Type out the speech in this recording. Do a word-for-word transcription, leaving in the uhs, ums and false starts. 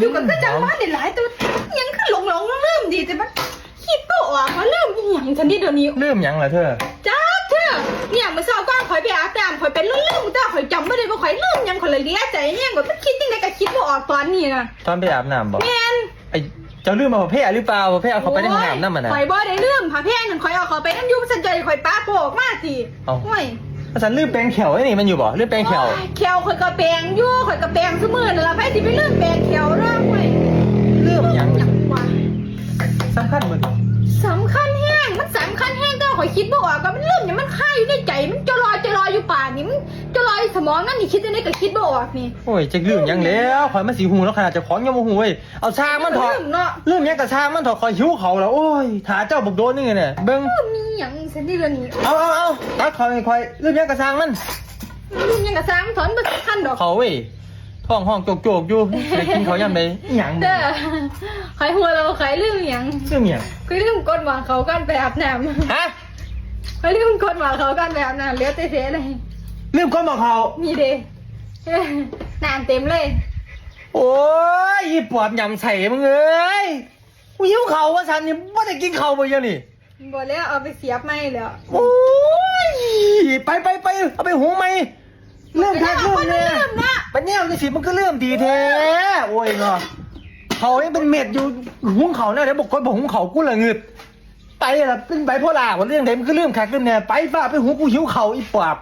อยู่กับคือจังหวะนี่หลายตัว ยังคือหลงหลงลืมๆดีแต่มันคิดบ่ออกว่าลืมอีหยังซั่นนี่เดี๋ยวนี้ ลืมหยังล่ะเธอ จักเธอ เนี่ยมื้อเช้าก่อนข่อยไปอาบน้ำข่อยเป็นลืมๆแต่ข่อยจำบ่ได้ว่าข่อยลืมหยังข่อยเลยเหลียใจแฮงว่ามันคิดจังได๋ก็คิดบ่ออกตอนนี้นะ ตอนไปอาบน้ำบ่ แม่น ไอ้เจ้าลืมเอาผ้าแพร่หรือเปล่า ผ้าแพร่เอาเข้าไปในห้องน้ำนำหั่นน่ะ ข่อยบ่ได้ลืมผ้าแพร่นั่นข่อยเอาเข้าไปนำอยู่ซั่นเจ้าข่อยปาโปะออกมาติ เอ้า โอ้ย ว่าซั่นลืมแปรงแข้วไอ้นี่มันอยู่บ่ ลืมแปรงแข้ว โอ้ย แข้วข่อยก็แปรงอยู่ ข่อยก็แปรงซุมื้อนั่นล่ะ ไผสิไปลืมแปรงแข้วเนาะ โอ้ย ลืมหยัง หยังวะ สำคัญมื้อนี้ สำคัญแฮง มันสำคัญแฮง แต่ว่าข่อยคิดบ่ออกว่ามันลืมหยัง มันคาอยู่ในใจ มันจอลอจอลออยู่ปากนี่ มันจอลออยู่สมองนั่นนี่ คิดจั่งใด๋ก็คิดบ่ออกนี่ โอ้ย จักลืมหยังแล้ว ข่อยมันสิฮู้เนาะ ขนาดเจ้าของยังบ่ฮู้เว้ย เอาซ่างมันเถาะ ลืมเนาะ ลืมหยังก็ซ่างมันเถาะ ข่อยหิวข้าวแล้ว โอ้ย ถ้าเจ้าบักโดนนี่แหละ เบิ่ง เออ มีหยังซั่นนี่ล่ะนี่ เอา เอา เอา ตักข้าวให้ข่อย ลืมหยังก็ซ่างมัน ลืมหยังก็ซ่างมันเถาะ มันบ่สำคัญดอก ข้าวเว้ย ท้องฮ้องโจกๆอยู่ สิได้กินข้าวยามใด อิหยัง เด้อ ข่อยฮู้แล้วว่าข่อยลืมหยัง ลืมหยัง ข่อยลืมกดหม้อข้าวก่อนไปอาบน้ำ ฮะ ข่อยลืมกดหม้อข้าวก่อนไปอาบน้ำ เหลือแต่เทเลย ลืมกดหม้อข้าว นี่เด้ น้ำเต็มเลย โอ้ย อีปอบหยำใส่มึงเอ้ย กูหิวข้าวว่าซั่นนี่ บ่ได้กินข้าวบ่เดี๋ยวนี้ บ่แล้ว เอาไปเสียบใหม่แล้ว โอ้ย ไป ไป ไป เอาไปหุงใหม่ เริ่มคักเริ่มแน่ เริ่มละ บัดนี้เอาจังซี่มันก็เริ่มดีแท้ โอ้ยเนาะ ข้าวยังเป็นเม็ดอยู่ หุงข้าวแนวใด๋ บ่ค่อยบ่หุงข้าว กูละงึด ไปละ เป็นไบโพล่าบ่ เรื่องใด๋มันก็เริ่มคักเริ่มแน่ ไปฟ้าวไปหุง กูหิวข้าว อีปอบ